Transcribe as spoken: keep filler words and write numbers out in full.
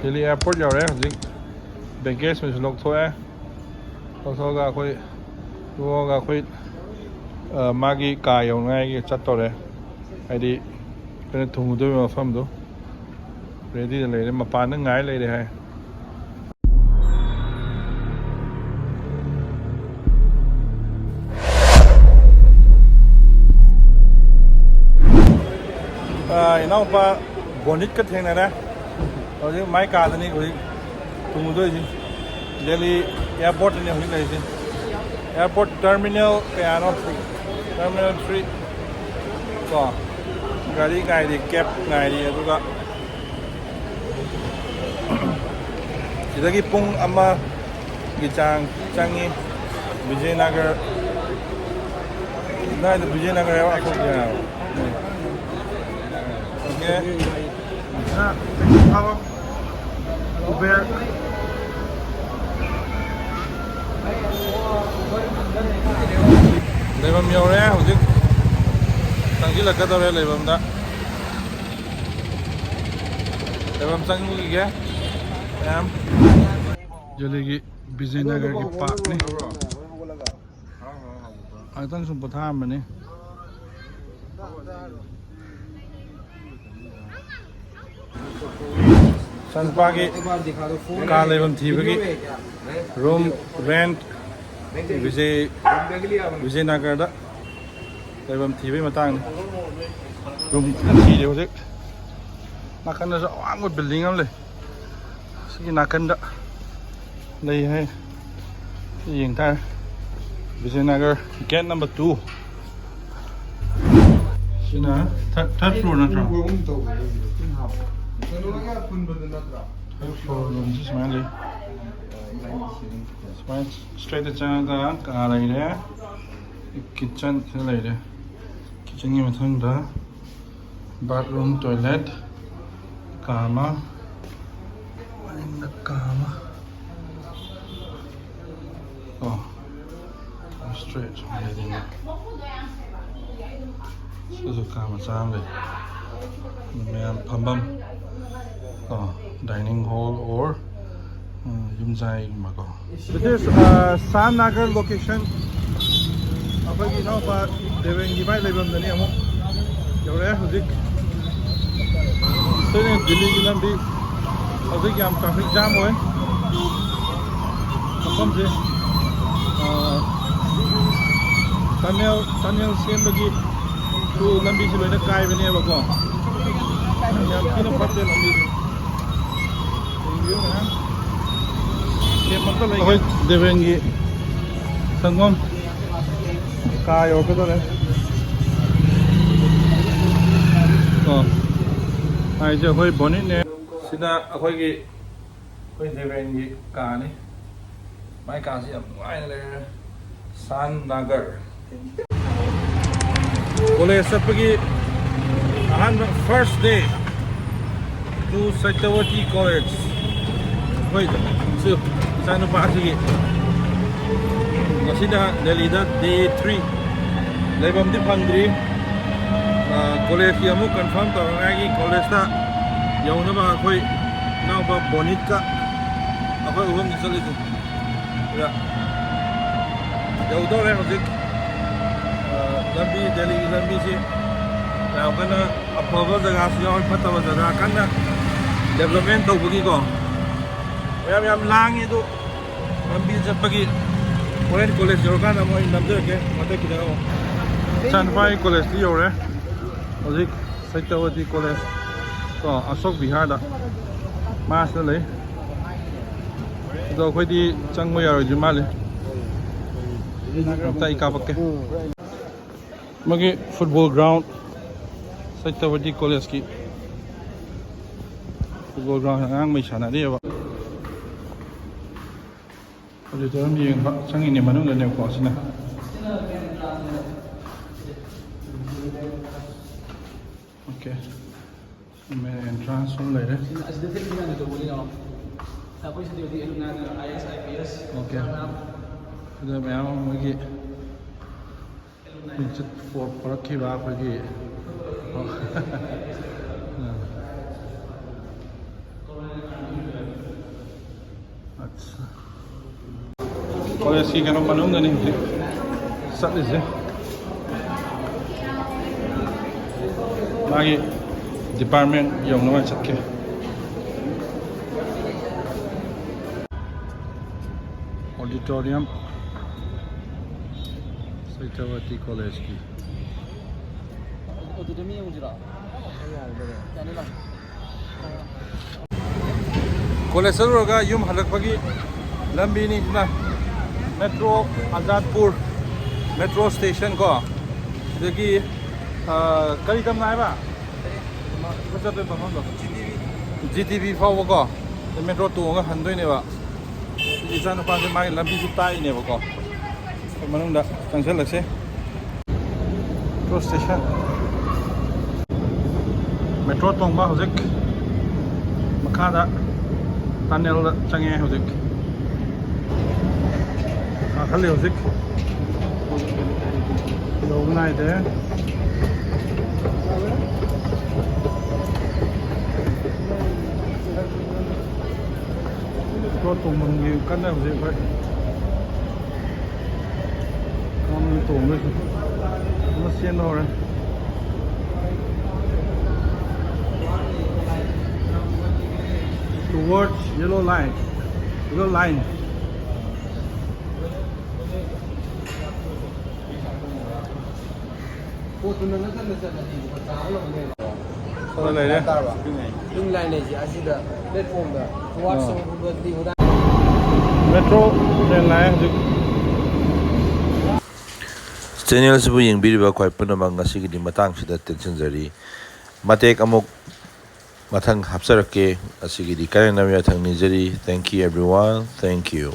Delhi airport ꯌꯧꯔꯦ꯫ ꯍꯧꯖꯤꯛ baggage ꯃꯩꯁꯨ ꯂꯧꯊꯣꯛꯑꯦ꯫ ꯂꯧꯊꯣꯛꯑꯒ ꯑꯩꯈꯣꯏ ꯂꯧꯊꯣꯛꯑꯒ ꯑꯩꯈꯣꯏ, ꯑ, ꯃꯥꯒꯤ ꯀꯥ ꯌꯧꯅꯉꯥꯏꯒꯤ ꯆꯠꯇꯧꯔꯦ꯫ ꯍꯥꯏꯗꯤ ꯑꯩꯈꯣꯏꯅ ꯊꯨꯡꯉꯨꯗꯣꯏꯕ ꯃꯐꯝꯗꯣ ꯔꯦꯗꯤꯗ ꯂꯩꯔꯦ, ꯃꯄꯥꯟꯗ ꯉꯥꯏ ꯂꯩꯔꯦ ꯍꯥꯏ꯫ ꯑ, ꯏꯅꯥꯎꯄꯥ ꯕꯣꯅꯤꯠꯀ ꯊꯦꯡꯅꯔꯦ꯫ ꯍꯧꯖꯤꯛ ꯃꯥꯏ ꯀꯥꯗꯅꯤ ꯍꯧꯖꯤꯛ ꯊꯨꯡꯉꯨꯗꯣꯏꯁꯤ꯫ ꯗꯦꯜꯂꯤ ꯑꯦꯌꯥꯔꯄꯣꯔꯠꯇꯅꯤ ꯍꯧꯖꯤꯛ ꯂꯩꯔꯤꯁꯤ꯫ ꯑꯦꯌꯥꯔꯄꯣꯔꯠ ꯇꯔꯃꯤꯅꯦꯜ ꯀꯌꯥꯅꯣ? ꯇꯔꯃꯤꯅꯦꯜ ꯊ꯭ꯔꯤ ꯀꯣ꯫ ꯒꯥꯔꯤ ꯉꯥꯏꯔꯤ, ꯀꯦꯕ ꯉꯥꯏꯔꯤ, ꯑꯗꯨꯒ ꯁꯤꯗꯒꯤ ꯄꯨꯡ ꯑꯃꯒꯤ ꯆꯥꯡ ꯆꯪꯉꯤ꯫ ꯕꯤꯖꯌꯅꯒꯔ ꯑꯗꯨꯋꯥꯏꯗ, ꯕꯤꯖꯌꯅꯒꯔ ꯍꯥꯏꯕ ꯑꯁꯣꯝ ꯌꯥꯔꯕ? ꯑꯣꯀꯦ꯫ ꯎꯕꯦꯔ꯫ ꯂꯩꯐꯝ ꯌꯧꯔꯦ꯫ ꯍꯧꯖꯤꯛ ꯆꯪꯁꯤꯜꯂꯛꯀꯗꯧꯔꯦ ꯂꯩꯐꯝꯗ꯫ ꯂꯩꯐꯝ ꯆꯪꯉꯨꯈꯤꯒꯦ ꯃꯌꯥꯝ꯫ ꯗꯦꯜꯂꯤꯒꯤ ꯕꯤꯖꯌꯅꯒꯔꯒꯤ ꯄꯥꯔꯛꯅꯤ꯫ ꯉꯥꯏꯍꯥꯛꯇꯪ ꯁꯨꯝ ꯄꯣꯊꯥꯔꯝꯕꯅꯤ꯫ ꯏꯆꯥꯅꯨꯄꯥꯒꯤ ꯀꯥ ꯂꯩꯐꯝ ꯊꯤꯕꯒꯤ ꯔꯨꯝ ꯔꯦꯟꯠ ꯕꯤꯖꯦ, ꯕꯤꯖꯦꯅꯒꯔꯗ ꯂꯩꯐꯝ ꯊꯤꯕꯒꯤ ꯃꯇꯥꯡꯅꯤ꯫ ꯔꯨꯝ ꯀꯟꯅ ꯊꯤꯔꯤ ꯍꯧꯖꯤꯛ꯫ ꯅꯥꯀꯟꯗꯁꯨ ꯑꯋꯥꯡꯕ ꯕꯤꯜꯗꯤꯡ ꯑꯃ ꯂꯩ꯫ ꯁꯤꯒꯤ ꯅꯥꯀꯟꯗ ꯂꯩ ꯍꯥꯏ꯫ ꯁꯤ ꯌꯦꯡ ꯇꯥꯔꯦ꯫ ꯕꯤꯖꯦꯅꯒꯔ ꯒꯦꯠ ꯅꯝꯕꯔ ꯇꯨ꯫ ꯁꯤꯅ ꯊꯥꯔꯠ, ꯊꯥꯔꯠ ꯐ꯭ꯂꯣꯔ ꯅꯠꯇ꯭ꯔꯣ? ꯎꯕꯒꯨꯝ ꯇꯧꯋꯦ ꯑꯩꯁꯦ꯫ ꯀꯩꯅꯣꯒ ꯄꯨꯟꯕꯗꯨ ꯅꯠꯇ꯭ꯔꯣ? ꯊꯥꯔꯠ ꯐ꯭ꯂꯣꯔ ꯔꯨꯝꯁꯤ ꯁꯨꯃꯥꯏꯅ ꯂꯩ꯫ ꯁꯨꯃꯥꯏꯅ ꯏꯁꯇ꯭ꯔꯦꯠꯇ ꯆꯪꯉꯒ ꯀꯥ ꯂꯩꯔꯦ꯫ ꯀꯤꯠꯆꯟ ꯁꯤꯗ ꯂꯩꯔꯦ꯫ ꯀꯤꯠꯆꯟꯒꯤ ꯃꯊꯪꯗ ꯕꯥꯠꯔꯨꯝ, ꯇꯣꯏꯂꯦꯠ, ꯀꯥ ꯑꯃ, ꯃꯅꯤꯡꯗ ꯀꯥ ꯑꯃ꯫ ꯑꯣ, ꯏꯁꯇ꯭ꯔꯦꯠ ꯁꯨꯃꯥꯏꯅ ꯂꯩꯗꯣꯏꯅꯦ꯫ ꯁꯤꯁꯨ ꯀꯥ ꯃꯆꯥ ꯑꯃ ꯂꯩ꯫ ꯃꯌꯥꯝ ꯐꯝꯐꯝ, ꯀꯣ, dining hall or, um, ꯌꯨꯝꯖꯥꯏꯒꯨꯝꯕꯀꯣ꯫ This is, uh, Shan Nagar location. ꯑꯩꯈꯣꯏꯒꯤ ꯏꯅꯥꯎꯄꯥ ꯗꯦꯕꯦꯟꯒꯤ ꯃꯥꯏ ꯂꯩꯐꯝꯗꯅꯤ ꯑꯃꯨꯛ ꯌꯧꯔꯛꯑꯦ ꯍꯧꯖꯤꯛ꯫ ꯁꯤꯅ ꯗꯤꯜꯂꯤꯒꯤ ꯂꯝꯕꯤ꯫ ꯍꯧꯖꯤꯛ ꯌꯥꯝ traffic jam ꯑꯣꯏ꯫ ꯃꯐꯝꯁꯦ, ꯑ, tunnel, tunnel ꯁꯦꯝꯕꯒꯤ ꯂꯝꯕꯤꯁꯤ ꯂꯣꯏꯅ ꯀꯥꯏꯕꯅꯦꯕꯀꯣ꯫ ꯌꯥꯝ ꯊꯤꯅ ꯐꯠꯇꯦ ꯂꯝꯕꯤꯁꯦ꯫ ꯌꯦꯡꯕꯤꯌꯨ ꯃꯌꯥꯝ꯫ Map ꯑꯝꯇ ꯂꯩꯒꯦ꯫ ꯑꯩꯈꯣꯏ ꯗꯦꯕꯦꯟꯒꯤ ꯁꯪꯒꯣꯝ ꯀꯥ ꯌꯧꯔꯛꯀꯗꯧꯔꯦ꯫ ꯀꯣ꯫ ꯍꯥꯏꯁꯦ ꯑꯩꯈꯣꯏ ꯕꯣꯅꯤꯠꯅꯦ꯫ ꯁꯤꯅ ꯑꯩꯈꯣꯏꯒꯤ, ꯑꯩꯈꯣꯏ ꯗꯦꯕꯦꯟꯒꯤ ꯀꯥꯅꯤ꯫ ꯃꯥꯏ ꯀꯥꯁꯤ ꯌꯥꯝ ꯅꯨꯡꯉꯥꯏꯅ ꯂꯩꯔꯦ꯫ ꯁꯥꯟ ꯅꯥꯒꯔ꯫ ꯀꯣꯂꯦꯖ ꯆꯠꯄꯒꯤ ꯑꯍꯥꯟꯕ first day to Satyavati College꯫ ꯑꯩꯈꯣꯏ ꯁꯤ ꯏꯆꯥꯅꯨꯄꯥꯁꯤꯒꯤ ꯉꯁꯤꯅ ꯗꯦꯜꯂꯤꯗ day three꯫ ꯂꯩꯐꯝꯗꯤ ꯐꯪꯗ꯭ꯔꯤ꯫ ꯑ, ꯀꯣꯂꯦꯖꯀꯤ ꯑꯃꯨꯛ confirm ꯇꯧꯅꯉꯥꯏꯒꯤ ꯀꯣꯂꯦꯖꯇ ꯌꯧꯅꯕ ꯑꯩꯈꯣꯏ ꯏꯅꯥꯎꯄꯥ ꯕꯣꯅꯤꯠꯀ ꯑꯩꯈꯣꯏ ꯑꯍꯨꯝꯅꯤ ꯆꯠꯂꯤꯁꯦ꯫ ꯁꯤꯗ ꯌꯧꯗꯧꯔꯦ ꯍꯧꯖꯤꯛ꯫ ꯑ, ꯂꯝꯕꯤ, ꯗꯦꯜꯂꯤꯒꯤ ꯂꯝꯕꯤꯁꯤ ꯌꯥꯝ ꯀꯟꯅ ꯑꯐꯕ ꯖꯒꯥꯁꯨ ꯌꯥꯎꯋꯤ, ꯐꯠꯇꯕ ꯖꯒꯥ ꯀꯟꯅ development ꯇꯧꯕꯒꯤꯀꯣ꯫ ꯃꯌꯥꯝ ꯌꯥꯝ ꯂꯥꯡꯉꯤ ꯑꯗꯨ ꯂꯝꯕꯤ ꯆꯠꯄꯒꯤ꯫ ꯍꯣꯔꯦꯟ ꯀꯣꯂꯦꯖ ꯌꯧꯔꯀꯥꯟꯗ ꯑꯃꯨꯛ ꯑꯩ ꯅꯝꯖꯔꯛꯀꯦ ꯃꯊꯛꯀꯤꯗ ꯑꯃꯨꯛ꯫ ꯏꯆꯥꯅꯨꯄꯥꯒꯤ ꯀꯣꯂꯦꯖꯇꯤ ꯌꯧꯔꯦ ꯍꯧꯖꯤꯛ꯫ ꯁꯇ꯭ꯌꯋꯇꯤ ꯀꯣꯂꯦꯖ ꯀꯣ, ꯑꯁꯣꯛ ꯕꯤꯍꯥꯔꯗ ꯃꯥꯁꯤꯗ ꯂꯩ꯫ ꯑꯗꯣ ꯑꯩꯈꯣꯏꯗꯤ ꯆꯪꯕ ꯌꯥꯔꯣꯏꯗꯣꯏ ꯃꯥꯜꯂꯤ꯫ ꯑꯝꯇ ꯑꯩ ꯀꯥꯄꯛꯀꯦ꯫ ꯃꯣꯏꯒꯤ football ground, ꯁꯇ꯭ꯌꯋꯇꯤ ꯀꯣꯂꯦꯖꯀꯤ football ground ꯑꯉꯥꯡꯈꯩ ꯁꯥꯟꯅꯔꯤꯑꯕ꯫ Auditorium ꯌꯦꯡꯕ ꯆꯪꯉꯤꯅꯦ ꯃꯅꯨꯡꯗꯅꯦꯕꯀꯣ ꯁꯤꯅ꯫ Okay꯫ Main entrance ꯑꯃ ꯂꯩꯔꯦ꯫ ꯑꯁꯤꯗ ꯊꯦꯡꯅ ꯇꯧꯕꯅꯤ ꯌꯦꯡꯉꯣ꯫ ꯑꯩꯈꯣꯏ ꯁꯤꯗꯤ ꯍꯧꯖꯤꯛ alumni, IAS, IPS꯫ Okay꯫ ꯁꯤꯗ ꯃꯌꯥꯝ ꯑꯃ ꯃꯣꯏꯒꯤ ꯃꯤꯡꯆꯠ ꯄꯣꯔꯛꯈꯤꯕ ꯑꯩꯈꯣꯏꯒꯤ ꯁꯤ ꯀꯩꯅꯣ ꯃꯅꯨꯡꯗꯅꯤ ꯍꯧꯖꯤꯛ ꯆꯠꯂꯤꯁꯦ꯫ ꯃꯥꯒꯤ ꯗꯤꯄꯥꯔꯠꯃꯦꯟ ꯌꯧꯅꯕ ꯆꯠꯀꯦ꯫ ꯑꯣꯗꯤꯇꯣꯔꯤꯌꯝ, ꯁꯇ꯭ꯌꯕꯇꯤ ꯀꯣꯂꯦꯖꯀꯤ꯫ ꯑꯗꯨꯗ ꯃꯤ ꯌꯦꯡꯁꯤꯔꯣ? ꯌꯥꯅꯤꯅ꯫ ꯀꯣꯂꯦꯖ ꯆꯠꯂꯨꯔꯒ ꯌꯨꯝ ꯍꯜꯂꯛꯄꯒꯤ ꯂꯝꯕꯤꯅꯤꯁꯤꯅ ꯃꯦꯇ꯭ꯔꯣ ꯑꯖꯥꯠꯄꯨꯔ ꯃꯦꯇ꯭ꯔꯣ ꯁ꯭ꯇꯦꯁꯟ ꯀꯣ, ꯑꯗꯒꯤ, ꯑ, ꯀꯔꯤ ꯇꯝꯅ ꯍꯥꯏꯕ? ꯑꯩꯈꯣꯏ ꯆꯠꯇꯣꯏ ꯃꯐꯝꯗꯣ ꯖꯤ ꯇꯤ ꯚꯤ ꯐꯥꯎꯕꯀꯣ, ꯃꯦꯇ꯭ꯔꯣ ꯇꯣꯡꯉꯒ ꯍꯟꯗꯣꯏꯅꯦꯕ꯫ ꯏꯆꯥꯅꯨꯄꯥꯁꯦ ꯃꯥꯒꯤ ꯂꯝꯕꯤꯁꯨ ꯇꯥꯛꯏꯅꯦꯕꯀꯣ꯫ ꯑꯩꯈꯣꯏ ꯃꯅꯨꯡꯗ ꯆꯪꯁꯤꯜꯂꯁꯦ꯫ Metro station. ꯃꯦꯇ꯭ꯔꯣ ꯇꯣꯡꯕ ꯍꯧꯖꯤꯛ ꯃꯈꯥꯗ ꯇꯅꯦꯜꯗ ꯆꯪꯉꯦ ꯍꯧꯖꯤꯛ꯫ ꯀꯥꯈꯠꯂꯤ ꯍꯧꯖꯤꯛ꯫ ꯌꯧꯕ ꯅꯥꯏꯗꯦ꯫ ꯃꯦꯇ꯭ꯔꯣ ꯇꯣꯡꯐꯝꯒꯤ ꯀꯟꯅ ꯍꯧꯖꯤꯛ ꯑꯩꯈꯣꯏ ꯀꯔꯝꯅ ꯇꯣꯡꯗꯣꯏꯁꯦ? ꯑꯃ ꯆꯦꯟꯕ ꯍꯧꯔꯦ꯫ Towards yellow line, yellow line. ꯄꯣꯠꯇꯨꯅ ꯅꯠꯇꯅ ꯆꯠꯂꯗꯤ ꯂꯨꯄꯥ ꯆꯥꯝꯃ ꯂꯧꯅꯦꯕ꯫ ꯍꯣꯏ, ꯂꯩꯔꯦ꯫ ꯇꯥꯔꯕ? ꯄꯤꯡ ꯂꯥꯏꯟ ꯂꯩꯁꯦ ꯑꯁꯤꯗ ꯄ꯭ꯂꯦꯠꯐꯣꯝꯗ ꯋꯥꯠꯁ ꯑꯥ꯫ ꯇꯧꯕꯗꯤ ꯃꯦꯇ꯭ꯔꯣ ꯇ꯭ꯔꯦꯟ ꯂꯥꯛꯑꯦ ꯍꯧꯖꯤꯛ꯫ ꯆꯦꯅꯦꯜꯁꯤꯕꯨ ꯌꯦꯡꯕꯤꯔꯤꯕ ꯑꯩꯈꯣꯏ ꯄꯨꯝꯅꯃꯛ ꯉꯁꯤꯒꯤꯗꯤ ꯃꯇꯥꯡꯁꯤꯗ ꯇꯦꯟꯁꯤꯟꯖꯔꯤ꯫ ꯃꯇꯦꯛ ꯑꯃꯨꯛ ꯃꯊꯪ ꯍꯥꯞꯆꯔꯛꯀꯦ꯫ ꯉꯁꯤꯒꯤꯗꯤ ꯀꯥꯏꯅꯅꯕ ꯌꯥꯊꯪ ꯅꯤꯖꯔꯤ꯫ Thank you everyone. Thank you.